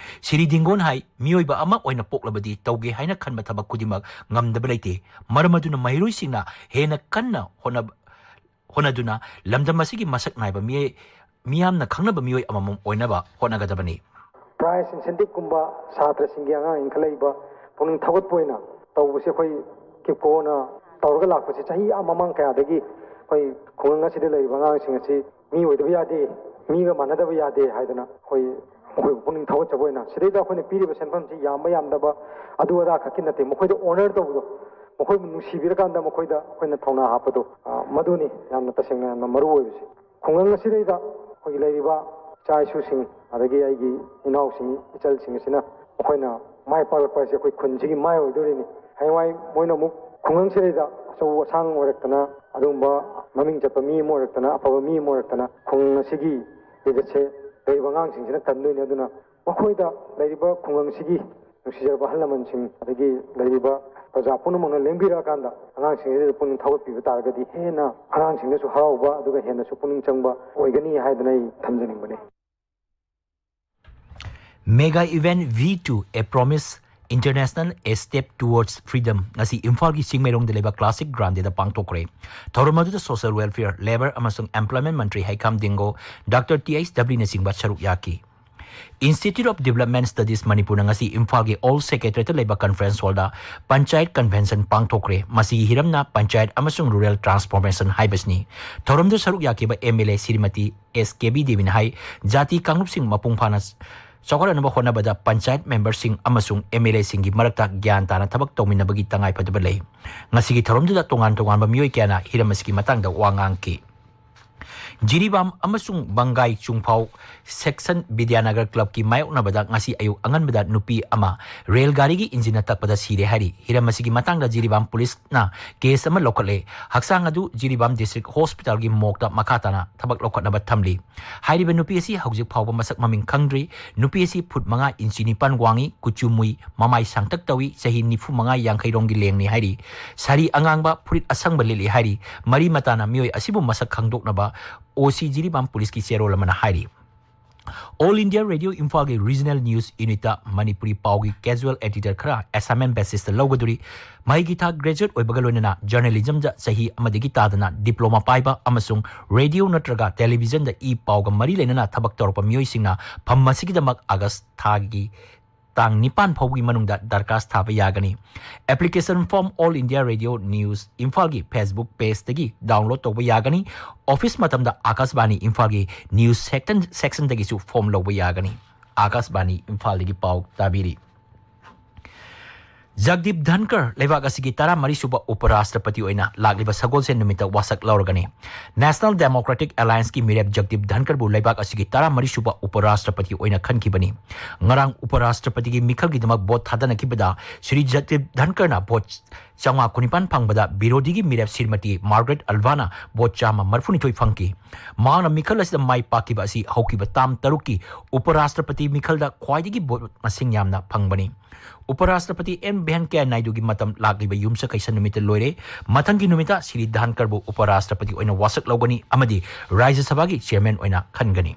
ꯁꯤꯔꯤ ꯗꯤꯡꯒꯣꯟ ꯍꯥꯏ, ꯃꯤꯑꯣꯏꯕ ꯑꯃ ꯑꯣꯏꯅ ꯄꯣꯛꯂꯕꯗꯤ ꯇꯧꯒꯦ ꯍꯥꯏꯅ ꯈꯟꯕ ꯊꯕꯛ ꯈꯨꯗꯤꯡꯃꯛ ꯉꯝꯗꯕ ꯂꯩꯇꯦ꯫ ꯃꯔꯝ ꯑꯗꯨꯅ ꯃꯍꯩꯔꯣꯏꯁꯤꯡꯅ ꯍꯦꯟꯅ ꯀꯟꯅ ꯍꯣꯠꯅꯕ ꯍꯣꯠꯅꯗꯨꯅ ꯂꯝꯗꯝ ꯑꯁꯤꯒꯤ ꯃꯁꯛ ꯅꯥꯏꯕ ꯃꯤꯑꯣꯏ, ꯃꯤꯌꯥꯝꯅ ꯈꯪꯅꯕ ꯃꯤꯑꯣꯏ ꯑꯃꯃꯝ ꯑꯣꯏꯅꯕ ꯍꯣꯠꯅꯒꯗꯕꯅꯤ꯫ Prize incentive ꯀꯨꯝꯕ ꯁꯥꯇ꯭ꯔꯁꯤꯡꯒꯤ, ꯑꯉꯥꯡ ꯏꯟꯈꯠꯂꯛꯏꯕ ꯄꯨꯛꯅꯤꯡ ꯊꯧꯒꯠꯄ ꯑꯣꯏꯅ ꯇꯧꯕꯁꯦ ꯑꯩꯈꯣꯏ ꯀꯤꯞꯀꯣꯅ ꯇꯧꯔꯒ ꯂꯥꯛꯄꯁꯦ ꯆꯍꯤ ꯑꯥ ꯃꯃꯥꯡ ꯀꯌꯥꯗꯒꯤ ꯑꯩꯈꯣꯏ ꯈꯨꯡꯒꯪ ꯑꯁꯤꯗ ꯂꯩꯔꯤꯕ ꯑꯉꯥꯡꯁꯤꯡ ꯑꯁꯤ ꯃꯤ ꯑꯣꯏꯗꯕ ꯌꯥꯗꯦ, ꯃꯤꯒ ꯃꯥꯟꯅꯗꯕ ꯌꯥꯗꯦ ꯍꯥꯏꯗꯅ ꯑꯩꯈꯣꯏ ꯃꯈꯣꯏꯕꯨ ꯄꯨꯛꯅꯤꯡ ꯊꯧꯒꯠꯆꯕ ꯑꯣꯏꯅ ꯁꯤꯗꯩꯗ ꯑꯩꯈꯣꯏꯅ ꯄꯤꯔꯤꯕ ꯁꯦꯟꯐꯝꯁꯤ ꯌꯥꯝꯕ ꯌꯥꯝꯗꯕ ꯑꯗꯨ ꯑꯗꯥ ꯈꯛꯀꯤ ꯅꯠꯇꯦ, ꯃꯈꯣꯏꯗ honor ꯇꯧꯕꯗꯣ, ꯃꯈꯣꯏꯕꯨ ꯅꯨꯡꯁꯤꯕꯤꯔꯀꯥꯟꯗ ꯃꯈꯣꯏꯗ ꯑꯩꯈꯣꯏꯅ ꯊꯧꯅꯥ ꯍꯥꯞꯄꯗꯣ, ꯑ, ꯃꯗꯨꯅꯤ ꯌꯥꯝꯅ ꯇꯁꯦꯡꯅ ꯌꯥꯝꯅ ꯃꯔꯨ ꯑꯣꯏꯕꯁꯦ꯫ ꯈꯨꯡꯒꯪ ꯑꯁꯤꯗꯩꯗ ꯑꯩꯈꯣꯏꯒꯤ ꯂꯩꯔꯤꯕ ꯏꯆꯥ ꯏꯁꯨꯁꯤꯡ, ꯑꯗꯒꯤ ꯑꯩꯒꯤ ꯏꯅꯥꯎꯁꯤꯡ, ꯏꯆꯜꯁꯤꯡ ꯑꯁꯤꯅ ꯃꯈꯣꯏꯅ ꯃꯥꯏ ꯄꯥꯛꯂꯛꯄ ꯍꯥꯏꯁꯦ ꯑꯩꯈꯣꯏ ꯈꯨꯟꯁꯤꯒꯤ ꯃꯥꯏ ꯑꯣꯏꯗꯣꯔꯤꯅꯤ꯫ ꯍꯌꯦꯡꯋꯥꯏ ꯃꯣꯏꯅ ꯑꯃꯨꯛ ꯈꯨꯡꯒꯪꯁꯤꯗꯩꯗ ꯑꯆꯧ ꯑꯁꯥꯡ ꯑꯣꯏꯔꯛꯇꯅ, ꯑꯗꯨꯒꯨꯝꯕ ꯃꯃꯤꯡ ꯆꯠꯄ ꯃꯤ ꯑꯃ ꯑꯣꯏꯔꯛꯇꯅ, ꯑꯐꯕ ꯃꯤ ꯑꯃ ꯑꯣꯏꯔꯛꯇꯅ, ꯈꯨꯡꯒꯪ ꯑꯁꯤꯒꯤ ꯏꯖꯠꯁꯦ ꯂꯩꯔꯤꯕ ꯑꯉꯥꯡꯁꯤꯡꯁꯤꯅ ꯀꯟꯗꯣꯏꯅꯤ꯫ ꯑꯗꯨꯅ ꯃꯈꯣꯏꯗ ꯂꯩꯔꯤꯕ ꯈꯨꯡꯒꯪꯁꯤꯒꯤ ꯅꯨꯡꯁꯤꯖꯔꯕ ꯑꯍꯜ ꯂꯃꯟꯁꯤꯡ, ꯑꯗꯒꯤ ꯂꯩꯔꯤꯕ ꯄ꯭ꯔꯖꯥ ꯄꯨꯝꯅꯃꯛꯅ ꯂꯦꯡꯕꯤꯔꯛꯑꯀꯥꯟꯗ ꯑꯉꯥꯡꯁꯤꯡꯁꯤꯗ ꯄꯨꯛꯅꯤꯡ ꯊꯧꯒꯠꯄꯤꯕ ꯇꯥꯔꯒꯗꯤ ꯍꯦꯟꯅ ꯑꯉꯥꯡꯁꯤꯡꯗꯁꯨ ꯍꯔꯥꯎꯕ, ꯑꯗꯨꯒ ꯍꯦꯟꯅꯁꯨ ꯄꯨꯛꯅꯤꯡ ꯆꯪꯕ ꯑꯣꯏꯒꯅꯤ ꯍꯥꯏꯗꯅ ꯑꯩ ꯊꯝꯖꯅꯤꯡꯕꯅꯤ꯫ Mega Event V two, A Promise International, A Step Towards Freedom ꯉꯁꯤ ꯏꯝꯐꯥꯜꯒꯤ ꯆꯤꯡꯃꯩꯔꯣꯡꯗ ꯂꯩꯕ ꯀ꯭ꯂꯥꯁꯤꯛ ꯒ꯭ꯔꯥꯟꯗꯦꯗ ꯄꯥꯡꯊꯣꯛꯈ꯭ꯔꯦ꯫ ꯊꯧꯔꯝ ꯑꯗꯨꯗ Social Welfare, Labour ꯑꯃꯁꯨꯡ Employment ꯃꯟꯇ꯭ꯔꯤ ꯍꯩꯈꯥꯝ ꯗꯤꯡꯒꯣ, ꯗꯥꯛꯇꯔ ꯇꯤ ꯑꯩꯆ ꯗꯕ꯭ꯂꯤꯅꯆꯤꯡꯕ ꯁꯔꯨꯛ ꯌꯥꯈꯤ꯫ Institute of Development Studies ꯃꯅꯤꯄꯨꯔꯅ ꯉꯁꯤ ꯏꯝꯐꯥꯜꯒꯤ ꯑꯣꯜ ꯁꯦꯀ꯭ꯔꯦꯇꯔꯤꯌꯦꯠꯇ ꯂꯩꯕ ꯀꯟꯐꯔꯦꯟꯁ ꯍꯣꯜꯗ ꯄꯟꯆꯥꯌꯠ ꯀꯟꯚꯦꯟꯁꯟ ꯄꯥꯡꯊꯣꯛꯈ꯭ꯔꯦ꯫ ꯃꯁꯤꯒꯤ ꯍꯤꯔꯝꯅ ꯄꯟꯆꯥꯌꯠ ꯑꯃꯁꯨꯡ ꯔꯨꯔꯦꯜ ꯇ꯭ꯔꯥꯟꯁꯐꯣꯔꯃꯦꯁꯟ ꯍꯥꯏꯕꯁꯤꯅꯤ꯫ ꯊꯧꯔꯝꯗ ꯁꯔꯨꯛ ꯌꯥꯈꯤꯕ ꯑꯦꯝ ꯑꯦꯜ ꯑꯦ ꯁ꯭ꯔꯤꯃꯇꯤ ꯑꯦꯁ ꯀꯦꯕꯤ ꯗꯦꯕꯤꯅ ꯍꯥꯏ, ꯖꯥꯇꯤ ꯀꯥꯡꯂꯨꯞꯁꯤꯡ ꯃꯄꯨꯡ ꯐꯥꯅ ꯆꯥꯎꯈꯠꯅꯅꯕ ꯍꯣꯠꯅꯕꯗ ꯄꯟꯆꯥꯌꯠ ꯃꯦꯝꯕꯔꯁꯤꯡ ꯑꯃꯁꯨꯡ ꯑꯦꯝ ꯑꯦꯜ ꯑꯦꯁꯤꯡꯒꯤ ꯃꯔꯛꯇ ꯒ꯭ꯌꯥꯟ ꯇꯥꯅ ꯊꯕꯛ ꯇꯧꯃꯤꯟꯅꯕꯒꯤ ꯇꯉꯥꯏꯐꯗꯕ ꯂꯩ꯫ ꯉꯁꯤꯒꯤ ꯊꯧꯔꯝꯗꯨꯗ ꯇꯣꯉꯥꯟ ꯇꯣꯉꯥꯟꯕ ꯃꯤꯑꯣꯏ ꯀꯌꯥꯅ ꯍꯤꯔꯝ ꯑꯁꯤꯒꯤ ꯃꯇꯥꯡꯗ ꯋꯥ ꯉꯥꯡꯈꯤ꯫ ꯖꯤꯔꯤꯕꯥꯝ ꯑꯃꯁꯨꯡ ꯕꯪꯒꯥꯏ ꯆꯨꯡꯐꯥꯎ ꯁꯦꯛꯁꯟ ꯕꯤꯗ꯭ꯌꯥꯅꯒꯔ ꯀ꯭ꯂꯕꯀꯤ ꯃꯥꯌꯣꯛꯅꯕꯗ ꯉꯁꯤ ꯑꯌꯨꯛ ꯑꯉꯟꯕꯗ ꯅꯨꯄꯤ ꯑꯃ ꯔꯦꯜ ꯒꯥꯔꯤꯒꯤ ꯏꯟꯖꯤꯟꯅ ꯇꯛꯄꯗ ꯁꯤꯔꯦ ꯍꯥꯏꯔꯤ꯫ ꯍꯤꯔꯝ ꯑꯁꯤꯒꯤ ꯃꯇꯥꯡꯗ ꯖꯤꯔꯤꯕꯥꯝ ꯄꯨꯂꯤꯁꯅ ꯀꯦꯁ ꯑꯃ ꯂꯧꯈꯠꯂꯦ꯫ ꯍꯛꯆꯥꯡ ꯑꯗꯨ ꯖꯤꯔꯤꯕꯥꯝ ꯗꯤꯁꯇ꯭ꯔꯤꯛ ꯍꯣꯁꯄꯤꯇꯥꯜꯒꯤ ꯃꯣꯔꯒꯇ ꯃꯈꯥ ꯇꯥꯅ ꯊꯕꯛ ꯂꯧꯈꯠꯅꯕ ꯊꯝꯂꯤ꯫ ꯍꯥꯏꯔꯤꯕ ꯅꯨꯄꯤ ꯑꯁꯤ ꯍꯧꯖꯤꯛ ꯐꯥꯎꯕ ꯃꯁꯛ ꯃꯃꯤꯡ ꯈꯪꯗ꯭ꯔꯤ꯫ ꯅꯨꯄꯤ ꯑꯁꯤ ꯐꯨꯠ ꯃꯉꯥ ꯏꯟꯆꯤ ꯅꯤꯄꯥꯟ ꯋꯥꯡꯏ, ꯀꯨꯆꯨ ꯃꯨꯏ, ꯃꯃꯥꯏ ꯁꯥꯡꯇꯛ ꯇꯧꯏ, ꯆꯍꯤ ꯅꯤꯐꯨ ꯃꯉꯥ ꯌꯥꯡꯈꯩꯔꯣꯝꯒꯤ ꯂꯦꯡꯅꯤ ꯍꯥꯏꯔꯤ꯫ ꯁꯥꯔꯤ ꯑꯉꯥꯡꯕ, ꯐꯨꯔꯤꯠ ꯑꯁꯪꯕ ꯂꯤꯠꯂꯤ ꯍꯥꯏꯔꯤ꯫ ꯃꯔꯤ ꯃꯇꯥꯅ ꯃꯤꯑꯣꯏ ꯑꯁꯤꯕꯨ ꯃꯁꯛ ꯈꯪꯗꯣꯛꯅꯕ ꯑꯣ ꯁꯤ ꯖꯤꯔꯤꯕꯥꯝ ꯄꯨꯂꯤꯁꯀꯤ ꯆꯦꯔꯣꯜ ꯑꯃꯅ ꯍꯥꯏꯔꯤ꯫ ꯑꯣꯜ ꯏꯟꯗꯤꯌꯥ ꯔꯦꯗꯤꯑꯣ ꯏꯝꯐꯥꯜꯒꯤ ꯔꯤꯖꯅꯦꯜ ꯅ꯭ꯌꯨꯁ ꯌꯨꯅꯤꯠꯇ ꯃꯅꯤꯄꯨꯔꯤ ꯄꯥꯎꯒꯤ ꯀꯦꯖꯨꯋꯦꯜ ꯑꯦꯗꯤꯇꯔ ꯈꯔ ꯑꯦꯁꯥꯏꯟꯃꯦꯟ ꯕꯦꯁꯤꯁꯇ ꯂꯧꯒꯗꯣꯔꯤ꯫ ꯃꯍꯩꯒꯤ ꯊꯥꯛ ꯒ꯭ꯔꯦꯖꯨꯋꯦꯠ ꯑꯣꯏꯕꯒ ꯂꯣꯏꯅꯅ ꯖꯔꯅꯦꯂꯤꯖꯝꯗ ꯆꯍꯤ ꯑꯃꯗꯒꯤ ꯇꯥꯗꯅ ꯗꯤꯄ꯭ꯂꯣꯃꯥ ꯄꯥꯏꯕ ꯑꯃꯁꯨꯡ ꯔꯦꯗꯤꯑꯣ ꯅꯠꯇ꯭ꯔꯒ ꯇꯦꯂꯤꯚꯤꯖꯟꯗ ꯏ ꯄꯥꯎꯒ ꯃꯔꯤ ꯂꯩꯅꯅ ꯊꯕꯛ ꯇꯧꯔꯛꯄ ꯃꯤꯑꯣꯏꯁꯤꯡꯅ ꯐꯝ ꯑꯁꯤꯒꯤꯗꯃꯛ ꯑꯥꯒꯁ ꯊꯥꯒꯤ ꯇꯥꯡ ꯅꯤꯄꯥꯟ ꯐꯥꯎꯕꯒꯤ ꯃꯅꯨꯡꯗ ꯗꯔꯈꯥꯁ ꯊꯥꯕ ꯌꯥꯒꯅꯤ꯫ Application form all India radio news ꯏꯝꯐꯥꯜꯒꯤ ꯐꯦꯁꯕꯨꯛ ꯄꯦꯖꯇꯒꯤ ꯗꯥꯎꯟꯂꯣꯗ ꯇꯧꯕ ꯌꯥꯒꯅꯤ꯫ ꯑꯣꯐꯤꯁ ꯃꯇꯝꯗ ꯑꯥꯀꯥꯁꯕꯥꯅꯤ ꯏꯝꯐꯥꯜꯒꯤ ꯅ꯭ꯌꯨꯁ ꯁꯦꯛꯇꯟ, ꯁꯦꯛꯁꯟꯗꯒꯤꯁꯨ ꯐꯣꯔꯝ ꯂꯧꯕ ꯌꯥꯒꯅꯤ꯫ ꯑꯥꯀꯥꯁꯕꯥꯅꯤ ꯏꯝꯐꯥꯜꯗꯒꯤ ꯄꯥꯎ ꯇꯥꯕꯤꯔꯤ꯫ ꯖꯒꯗꯤꯞ ꯙꯟꯀꯔ ꯂꯩꯕꯥꯛ ꯑꯁꯤꯒꯤ ꯇꯔꯥꯃꯔꯤ ꯁꯨꯕ ꯎꯄꯔꯥꯁꯇ꯭ꯔꯄꯇꯤ ꯑꯣꯏꯅ ꯂꯥꯛꯂꯤꯕ ꯁꯒꯣꯜꯁꯦꯟ ꯅꯨꯃꯤꯠꯇ ꯋꯥꯁꯛ ꯂꯧꯔꯒꯅꯤ꯫ ꯅꯦꯁꯅꯦꯜ ꯗꯦꯃꯣꯀ꯭ꯔꯦꯇꯤꯛ ꯑꯦꯂꯥꯌꯟꯁꯀꯤ ꯃꯤꯔꯦꯞ ꯖꯒꯗꯤꯞ ꯙꯟꯀꯔꯕꯨ ꯂꯩꯕꯥꯛ ꯑꯁꯤꯒꯤ ꯇꯔꯥꯃꯔꯤ ꯁꯨꯕ ꯎꯄꯔꯥꯁꯇ꯭ꯔꯄꯇꯤ ꯑꯣꯏꯅ ꯈꯟꯈꯤꯕꯅꯤ꯫ ꯉꯔꯥꯡ ꯎꯄꯔꯥꯁꯇ꯭ꯔꯄꯇꯤꯒꯤ ꯃꯤꯈꯜꯒꯤꯗꯃꯛ ꯚꯣꯠ ꯊꯥꯗꯅꯈꯤꯕꯗ ꯁ꯭ꯔꯤ ꯖꯒꯗꯤꯞ ꯙꯟꯀꯔꯅ ꯚꯣꯠ ꯆꯥꯝꯃꯉꯥ ꯀꯨꯟꯅꯤꯄꯥꯟ ꯐꯪꯕꯗ ꯕꯤꯔꯣꯙꯤꯒꯤ ꯃꯤꯔꯦꯞ ꯁ꯭ꯔꯤꯃꯇꯤ ꯃꯥꯔꯒꯔꯦꯠ ꯑꯜꯚꯥꯅ ꯚꯣꯠ ꯆꯥꯝꯃ ꯃꯔꯤꯐꯨꯅꯤꯊꯣꯏ ꯐꯪꯈꯤ꯫ ꯃꯍꯥꯛꯅ ꯃꯤꯈꯜ ꯑꯁꯤꯗ ꯃꯥꯏ ꯄꯥꯛꯈꯤꯕ ꯑꯁꯤ ꯍꯧꯈꯤꯕ ꯇꯥꯝ ꯇꯔꯨꯛꯀꯤ ꯎꯄꯔꯥꯁꯇ꯭ꯔꯄꯇꯤ ꯃꯤꯈꯜꯗ ꯈ꯭ꯋꯥꯏꯗꯒꯤ ꯚꯣꯠ ꯃꯁꯤꯡ ꯌꯥꯝꯅ ꯐꯪꯕꯅꯤ꯫ ꯎꯄꯔꯥꯁꯇ꯭ꯔꯄꯇꯤ ꯑꯦꯝ ꯚꯦꯡꯀꯌꯥ ꯅꯥꯏꯗꯨꯒꯤ ꯃꯇꯝ ꯂꯥꯛꯂꯤꯕ ꯌꯨꯝꯁꯀꯩꯁ ꯅꯨꯃꯤꯠꯇ ꯂꯣꯏꯔꯦ꯫ ꯃꯊꯪꯒꯤ ꯅꯨꯃꯤꯠꯇ ꯁ꯭ꯔꯤ ꯙꯥꯟꯀꯔꯕꯨ ꯎꯄꯔꯥꯁꯇ꯭ꯔꯄꯇꯤ ꯑꯣꯏꯅ ꯋꯥꯁꯛ ꯂꯧꯒꯅꯤ ꯑꯃꯗꯤ ꯔꯥꯖ꯭ꯌ ꯁꯚꯥꯒꯤ ꯆꯤꯌꯔꯃꯦꯟ ꯑꯣꯏꯅ ꯈꯟꯒꯅꯤ꯫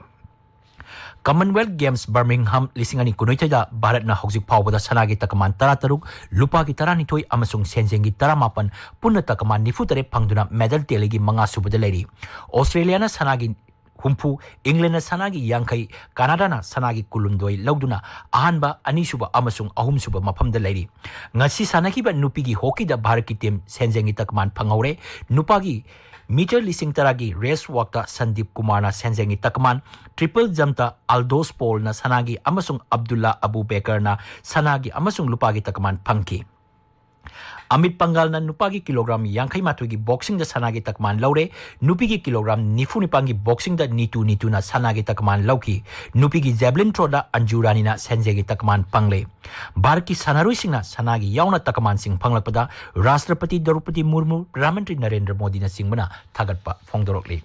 ꯀꯃꯟꯋꯦꯜꯊ ꯒꯦꯝꯁ ꯕꯔꯃꯤꯡꯍꯝ ꯂꯤꯁꯤꯡ ꯑꯅꯤ ꯀꯨꯟꯅꯤꯊꯣꯏꯗ ꯚꯥꯔꯠꯅ ꯍꯧꯖꯤꯛ ꯐꯥꯎꯕꯗ ꯁꯅꯥꯒꯤ ꯇꯀꯃꯥꯟ ꯇꯔꯥꯇꯔꯨꯛ, ꯂꯨꯄꯥꯒꯤ ꯇꯔꯥꯅꯤꯊꯣꯏ ꯑꯃꯁꯨꯡ ꯁꯦꯟꯖꯦꯡꯒꯤ ꯇꯔꯥꯃꯥꯄꯟ, ꯄꯨꯟꯅ ꯇꯀꯃꯥꯟ ꯅꯤꯐꯨꯇꯔꯦꯠ ꯐꯪꯗꯨꯅ ꯃꯦꯗꯜ ꯇꯦꯂꯤꯒꯤ ꯃꯉꯥ ꯁꯨꯕꯗ ꯂꯩꯔꯤ꯫ ꯑꯣꯁꯇ꯭ꯔꯦꯂꯤꯌꯥꯅ ꯁꯅꯥꯒꯤ ꯍꯨꯝꯐꯨ, ꯏꯪꯂꯦꯟꯅ ꯁꯅꯥꯒꯤ ꯌꯥꯡꯈꯩ, ꯀꯅꯥꯗꯥꯅ ꯁꯅꯥꯒꯤ ꯀꯨꯟꯍꯨꯝꯗꯣꯏ ꯂꯧꯗꯨꯅ ꯑꯍꯥꯟꯕ, ꯑꯅꯤꯁꯨꯕ ꯑꯃꯁꯨꯡ ꯑꯍꯨꯝꯁꯨꯕ ꯃꯐꯝꯗ ꯂꯩꯔꯤ꯫ ꯉꯁꯤ ꯁꯥꯟꯅꯈꯤꯕ ꯅꯨꯄꯤꯒꯤ ꯍꯣꯀꯤꯗ ꯚꯥꯔꯠꯀꯤ ꯇꯤꯝ ꯁꯦꯟꯖꯦꯡꯒꯤ ꯇꯀꯃꯥꯟ ꯐꯪꯍꯧꯔꯦ꯫ ꯅꯨꯄꯥꯒꯤ ꯃꯤꯇꯔ ꯂꯤꯁꯤꯡ ꯇꯔꯥꯒꯤ ꯔꯦꯁ ꯋꯥꯛꯇ ꯁꯟꯗꯤꯞ ꯀꯨꯃꯥꯔꯅ ꯁꯦꯟꯖꯦꯡꯒꯤ ꯇꯀꯃꯥꯟ, ꯇ꯭ꯔꯤꯄꯜ ꯖꯝꯞꯇ ꯑꯜꯗꯣꯁ ꯄꯣꯜꯅ ꯁꯅꯥꯒꯤ ꯑꯃꯁꯨꯡ ꯑꯕꯗꯨꯜꯂꯥ ꯑꯕꯨ ꯕꯦꯀꯔꯅ ꯁꯅꯥꯒꯤ ꯑꯃꯁꯨꯡ ꯂꯨꯄꯥꯒꯤ ꯇꯀꯃꯥꯟ ꯐꯪꯈꯤ꯫ ꯑꯃꯤꯠ ꯄꯪꯒꯥꯜꯅ ꯅꯨꯄꯥꯒꯤ ꯀꯤꯂꯣꯒ꯭ꯔꯥꯝ ꯌꯥꯡꯈꯩ ꯃꯥꯊꯣꯏꯒꯤ ꯕꯣꯛꯁꯤꯡꯗ ꯁꯅꯥꯒꯤ ꯇꯛꯃꯥꯟ ꯂꯧꯔꯦ꯫ ꯅꯨꯄꯤꯒꯤ ꯀꯤꯂꯣꯒ꯭ꯔꯥꯝ ꯅꯤꯐꯨ ꯅꯤꯄꯥꯟꯒꯤ ꯕꯣꯛꯁꯤꯡꯗ ꯅꯤꯇꯨ ꯅꯤꯇꯨꯅ ꯁꯅꯥꯒꯤ ꯇꯛꯃꯥꯟ ꯂꯧꯈꯤ꯫ ꯅꯨꯄꯤꯒꯤ ꯖꯦꯕꯂꯤꯟ ꯊ꯭ꯔꯣꯗ ꯑꯟꯖꯨ ꯔꯥꯅꯤꯅ ꯁꯦꯟꯖꯦꯒꯤ ꯇꯛꯃꯥꯟ ꯐꯪꯂꯦ꯫ ꯚꯥꯔꯠꯀꯤ ꯁꯥꯟꯅꯔꯣꯏꯁꯤꯡꯅ ꯁꯅꯥꯒꯤ ꯌꯥꯎꯅ ꯇꯛꯃꯥꯟꯁꯤꯡ ꯐꯪꯂꯛꯄꯗ ꯔꯥꯁꯇ꯭ꯔꯄꯇꯤ ꯗ꯭ꯔꯧꯄꯗꯤ ꯃꯨꯔꯃꯨ, ꯄ꯭ꯔꯙꯥꯟ ꯃꯟꯇ꯭ꯔꯤ ꯅꯔꯦꯟꯗ꯭ꯔ ꯃꯣꯗꯤꯅꯆꯤꯡꯕꯅ ꯊꯥꯒꯠꯄ ꯐꯣꯡꯗꯣꯔꯛꯂꯤ꯫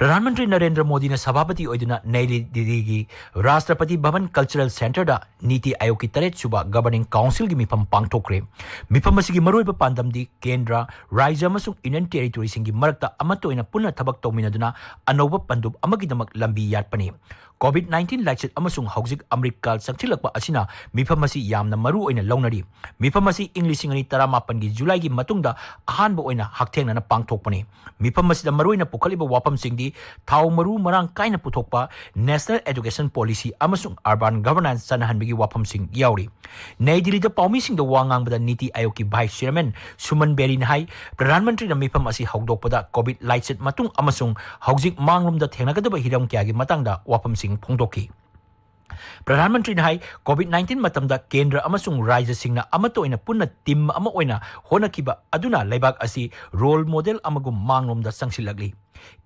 ꯄ꯭ꯔꯙꯥꯟ ꯃꯟꯇ꯭ꯔꯤ ꯅꯔꯦꯟꯗ꯭ꯔ ꯃꯣꯗꯤꯅ ꯁꯚꯥꯄꯇꯤ ꯑꯣꯏꯗꯨꯅ ꯅꯩ ꯗꯤꯜꯂꯤꯒꯤ ꯔꯥꯁꯇ꯭ꯔꯄꯇꯤ ꯚꯕꯟ ꯀꯜꯆꯔꯦꯜ ꯁꯦꯟꯇꯔꯗ ꯅꯤꯇꯤ ꯑꯥꯌꯣꯒꯀꯤ ꯇꯔꯦꯠ ꯁꯨꯕ ꯒꯕꯔꯅꯤꯡ ꯀꯥꯎꯟꯁꯤꯜꯒꯤ ꯃꯤꯐꯝ ꯄꯥꯡꯊꯣꯛꯈ꯭ꯔꯦ꯫ ꯃꯤꯐꯝ ꯑꯁꯤꯒꯤ ꯃꯔꯨꯑꯣꯏꯕ ꯄꯥꯟꯗꯝꯗꯤ ꯀꯦꯟꯗ꯭ꯔ, ꯔꯥꯖ꯭ꯌ ꯑꯃꯁꯨꯡ ꯌꯨꯅꯤꯌꯟ ꯇꯦꯔꯤꯇꯣꯔꯤꯁꯤꯡꯒꯤ ꯃꯔꯛꯇ ꯑꯃꯠꯇ ꯑꯣꯏꯅ ꯄꯨꯟꯅ ꯊꯕꯛ ꯇꯧꯃꯤꯟꯅꯗꯨꯅ ꯑꯅꯧꯕ ꯄꯟꯗꯨꯞ ꯑꯃꯒꯤꯗꯃꯛ ꯂꯝꯕꯤ ꯌꯥꯠꯄꯅꯤ꯫ COVID nineteen ꯂꯥꯏꯆꯠ ꯑꯃꯁꯨꯡ ꯍꯧꯖꯤꯛ ꯑꯃ꯭ꯔꯤꯠꯀꯥꯜ ꯆꯪꯁꯤꯜꯂꯛꯄ ꯑꯁꯤꯅ ꯃꯤꯐꯝ ꯑꯁꯤ ꯌꯥꯝꯅ ꯃꯔꯨ ꯑꯣꯏꯅ ꯂꯧꯅꯔꯤ꯫ ꯃꯤꯐꯝ ꯑꯁꯤ ꯏꯪ ꯂꯤꯁꯤꯡ ꯑꯅꯤ ꯇꯔꯥꯃꯥꯄꯟꯒꯤ ꯖꯨꯂꯥꯏꯒꯤ ꯃꯇꯨꯡꯗ ꯑꯍꯥꯟꯕ ꯑꯣꯏꯅ ꯍꯛꯊꯦꯡꯅꯅ ꯄꯥꯡꯊꯣꯛꯄꯅꯤ꯫ ꯃꯤꯐꯝ ꯑꯁꯤꯗ ꯃꯔꯨꯑꯣꯏꯅ ꯄꯨꯈꯠꯂꯤꯕ ꯋꯥꯐꯝꯁꯤꯡꯗꯤ ꯊꯥꯎ ꯃꯔꯨ ꯃꯔꯥꯡ ꯀꯥꯏꯅ ꯄꯨꯊꯣꯛꯄ, national education policy ꯑꯃꯁꯨꯡ urban governance ꯆꯠꯅꯍꯟꯕꯒꯤ ꯋꯥꯐꯝꯁꯤꯡ ꯌꯥꯎꯔꯤ꯫ ꯅꯩ ꯗꯤꯜꯂꯤꯗ ꯄꯥꯎꯃꯤꯁꯤꯡꯗ ꯋꯥ ꯉꯥꯡꯕꯗ ꯅꯤꯇꯤ ꯑꯥꯌꯣꯒꯀꯤ vice chairman ꯁꯨꯃꯟ ꯕꯦꯔꯤꯅ ꯍꯥꯏ, ꯄ꯭ꯔꯙꯥꯟ ꯃꯟꯇ꯭ꯔꯤꯅ ꯃꯤꯐꯝ ꯑꯁꯤ ꯍꯧꯗꯣꯛꯄꯗ COVID ꯂꯥꯏꯆꯠ ꯃꯇꯨꯡ ꯑꯃꯁꯨꯡ ꯍꯧꯖꯤꯛ ꯃꯥꯡꯂꯣꯝꯗ ꯊꯦꯡꯅꯒꯗꯕ ꯍꯤꯔꯝ ꯀꯌꯥꯒꯤ ꯃꯇꯥꯡꯗ ꯋꯥꯐꯝꯁꯤꯡ ꯐꯣꯡꯗꯣꯛꯈꯤ꯫ ꯄ꯭ꯔꯙꯥꯟ ꯃꯟꯇ꯭ꯔꯤꯅ ꯍꯥꯏ, COVID nineteen ꯃꯇꯝꯗ ꯀꯦꯟꯗ꯭ꯔ ꯑꯃꯁꯨꯡ ꯔꯥꯖ꯭ꯌꯁꯤꯡꯅ ꯑꯃꯠꯇ ꯑꯣꯏꯅ ꯄꯨꯟꯅ team ꯑꯃ ꯑꯣꯏꯅ ꯍꯣꯠꯅꯈꯤꯕ ꯑꯗꯨꯅ ꯂꯩꯕꯥꯛ ꯑꯁꯤ role model ꯑꯃꯒꯨꯝ ꯃꯥꯡꯂꯣꯝꯗ ꯆꯪꯁꯤꯜꯂꯛꯂꯤ꯫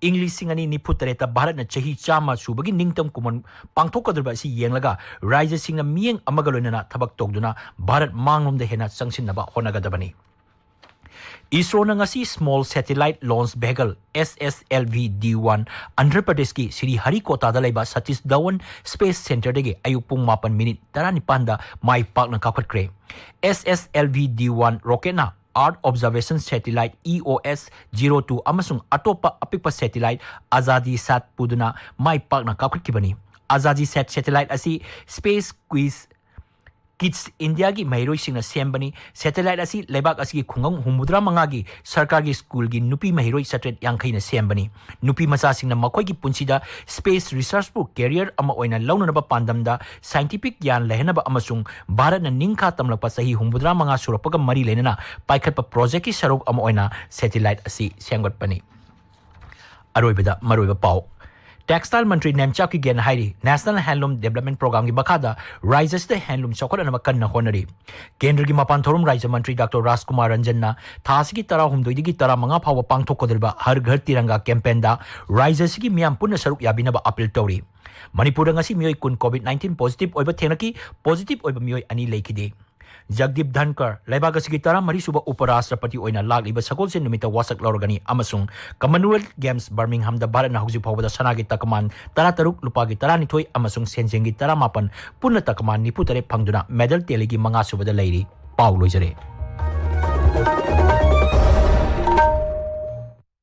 ꯏꯪ ꯂꯤꯁꯤꯡ ꯑꯅꯤ ꯅꯤꯐꯨ ꯇꯔꯦꯠꯇ ꯚꯥꯔꯠꯅ ꯆꯍꯤ ꯆꯥꯝꯃ ꯁꯨꯕꯒꯤ ꯅꯤꯡꯇꯝ ꯈꯨꯃꯟ ꯄꯥꯡꯊꯣꯛꯀꯗꯧꯔꯤꯕ ꯑꯁꯤ ꯌꯦꯡꯂꯒ ꯔꯥꯖ꯭ꯌꯁꯤꯡꯅ ꯃꯤꯠꯌꯦꯡ ꯑꯃꯒ ꯂꯣꯏꯅꯅ ꯊꯕꯛ ꯇꯧꯗꯨꯅ ꯚꯥꯔꯠ ꯃꯥꯡꯂꯣꯝꯗ ꯍꯦꯟꯅ ꯆꯪꯁꯤꯟꯅꯕ ꯍꯣꯠꯅꯒꯗꯕꯅꯤ꯫ ꯏꯁꯔꯣꯅ ꯉꯁꯤ small satellite launch vehicle, S S L V D one, Andhra ꯄ꯭ꯔꯗꯦꯁꯀꯤ ꯁ꯭ꯔꯤ ꯍꯔꯤꯀꯣꯇꯥꯗ ꯂꯩꯕ ꯁꯇꯤꯁ ꯙꯋꯟ space centerꯗꯒꯤ ꯑꯌꯨꯛ ꯄꯨꯡ ꯃꯥꯄꯟ ꯃꯤꯅꯤꯠ ꯇꯔꯥꯅꯤꯄꯥꯟꯗ ꯃꯥꯏ ꯄꯥꯛꯅ ꯀꯥꯞꯈꯠꯈ꯭ꯔꯦ꯫ S S L V D one rocketꯅ Earth Observation Satellite, E O S zero two, ꯑꯃꯁꯨꯡ ꯑꯇꯣꯞꯄ ꯑꯄꯤꯛꯄ satellite ꯑꯖꯥꯗꯤ ꯁꯥꯠ ꯄꯨꯗꯨꯅ ꯃꯥꯏ ꯄꯥꯛꯅ ꯀꯥꯞꯈꯠꯈꯤꯕꯅꯤ꯫ ꯑꯖꯥꯗꯤ ꯁꯥꯠ satellite ꯑꯁꯤ Space Quiz Kids Indiaꯒꯤ ꯃꯍꯩꯔꯣꯏꯁꯤꯡꯅ ꯁꯦꯝꯕꯅꯤ꯫ Satellite ꯑꯁꯤ ꯂꯩꯕꯥꯛ ꯑꯁꯤꯒꯤ ꯈꯨꯡꯒꯪ ꯍꯨꯝꯐꯨꯇꯔꯥ ꯃꯉꯥꯒꯤ ꯁꯔꯀꯥꯔꯒꯤ ꯁ꯭ꯀꯨꯜꯒꯤ ꯅꯨꯄꯤ ꯃꯍꯩꯔꯣꯏ ꯆꯥꯇ꯭ꯔꯦꯠ ꯌꯥꯡꯈꯩꯅ ꯁꯦꯝꯕꯅꯤ꯫ ꯅꯨꯄꯤ ꯃꯆꯥꯁꯤꯡꯅ ꯃꯈꯣꯏꯒꯤ ꯄꯨꯟꯁꯤꯗ space researchꯄꯨ career ꯑꯃ ꯑꯣꯏꯅ ꯂꯧꯅꯅꯕ ꯄꯥꯟꯗꯝꯗ scientific ꯒ꯭ꯌꯥꯟ ꯂꯩꯍꯟꯅꯕ ꯑꯃꯁꯨꯡ ꯚꯥꯔꯠꯅ ꯅꯤꯡꯈꯥ ꯇꯝꯂꯛꯄ ꯆꯍꯤ ꯍꯨꯝꯐꯨꯇꯔꯥ ꯃꯉꯥ ꯁꯨꯔꯛꯄꯒ ꯃꯔꯤ ꯂꯩꯅꯅ ꯄꯥꯏꯈꯠꯄ projectꯀꯤ ꯁꯔꯨꯛ ꯑꯃ ꯑꯣꯏꯅ satellite ꯑꯁꯤ ꯁꯦꯝꯒꯠꯄꯅꯤ꯫ ꯑꯔꯣꯏꯕꯗ ꯃꯔꯨꯑꯣꯏꯕ ꯄꯥꯎ꯫ ꯇꯦꯛꯁꯇꯥꯏꯜ ꯃꯟꯇ꯭ꯔꯤ ꯅꯦꯝꯆꯥꯛ ꯀꯤꯒꯦꯟ ꯍꯥꯏꯔꯤ, ꯅꯦꯁꯅꯦꯜ ꯍꯦꯟꯂꯨꯝ ꯗꯦꯕꯂꯞꯃꯦꯟ ꯄ꯭ꯔꯣꯒ꯭ꯔꯥꯝꯒꯤ ꯃꯈꯥꯗ ꯔꯥꯖ꯭ꯌ ꯑꯁꯤꯗ ꯍꯦꯟꯂꯨꯝ ꯆꯥꯎꯈꯠꯍꯟꯅꯕ ꯀꯟꯅ ꯍꯣꯠꯅꯔꯤ꯫ ꯀꯦꯟꯗ꯭ꯔꯒꯤ ꯃꯄꯥꯟ ꯊꯧꯔꯝ ꯔꯥꯖ꯭ꯌ ꯃꯟꯇ꯭ꯔꯤ ꯗꯥꯛꯇꯔ ꯔꯥꯖꯀꯨꯃꯥꯔ ꯔꯟꯖꯟꯅ ꯊꯥ ꯑꯁꯤꯒꯤ ꯇꯔꯥꯍꯨꯝꯗꯣꯏꯗꯒꯤ ꯇꯔꯥꯃꯉꯥ ꯐꯥꯎꯕ ꯄꯥꯡꯊꯣꯛꯀꯗꯧꯔꯤꯕ ꯍꯔ ꯘꯔ ꯇꯤꯔꯪꯒꯥ ꯀꯦꯝꯄꯦꯟꯗ ꯔꯥꯖ꯭ꯌ ꯑꯁꯤꯒꯤ ꯃꯤꯌꯥꯝ ꯄꯨꯟꯅ ꯁꯔꯨꯛ ꯌꯥꯕꯤꯅꯕ ꯑꯄꯤꯜ ꯇꯧꯔꯤ꯫ ꯃꯅꯤꯄꯨꯔꯗ ꯉꯁꯤ ꯃꯤꯑꯣꯏ ꯀꯨꯟ COVID nineteen positive ꯑꯣꯏꯕ ꯊꯦꯡꯅꯈꯤ꯫ Positive ꯑꯣꯏꯕ ꯃꯤꯑꯣꯏ ꯑꯅꯤ ꯂꯩꯈꯤꯗꯦ꯫ ꯖꯒꯗꯤꯞ ꯙꯟꯀꯔ ꯂꯩꯕꯥꯛ ꯑꯁꯤꯒꯤ ꯇꯔꯥꯃꯔꯤ ꯁꯨꯕ ꯎꯄꯔꯥꯁꯇ꯭ꯔꯄꯇꯤ ꯑꯣꯏꯅ ꯂꯥꯛꯂꯤꯕ ꯁꯒꯣꯜꯁꯦꯟ ꯅꯨꯃꯤꯠꯇ ꯋꯥꯁꯛ ꯂꯧꯔꯒꯅꯤ ꯑꯃꯁꯨꯡ Commonwealth Games Birmingham ꯗ ꯚꯥꯔꯠꯅ ꯍꯧꯖꯤꯛ ꯐꯥꯎꯕꯗ ꯁꯅꯥꯒꯤ ꯇꯀꯃꯥꯟ ꯇꯔꯥꯇꯔꯨꯛ, ꯂꯨꯄꯥꯒꯤ ꯇꯔꯥꯅꯤꯊꯣꯏ ꯑꯃꯁꯨꯡ ꯁꯦꯟꯖꯦꯡꯒꯤ ꯇꯔꯥꯃꯥꯄꯟ, ꯄꯨꯟꯅ ꯇꯀꯃꯥꯟ ꯅꯤꯐꯨꯇꯔꯦꯠ ꯐꯪꯗꯨꯅ ꯃꯦꯗꯜ ꯇꯦꯂꯤꯒꯤ ꯃꯉꯥ ꯁꯨꯕꯗ ꯂꯩꯔꯤ꯫ ꯄꯥꯎ ꯂꯣꯏꯖꯔꯦ꯫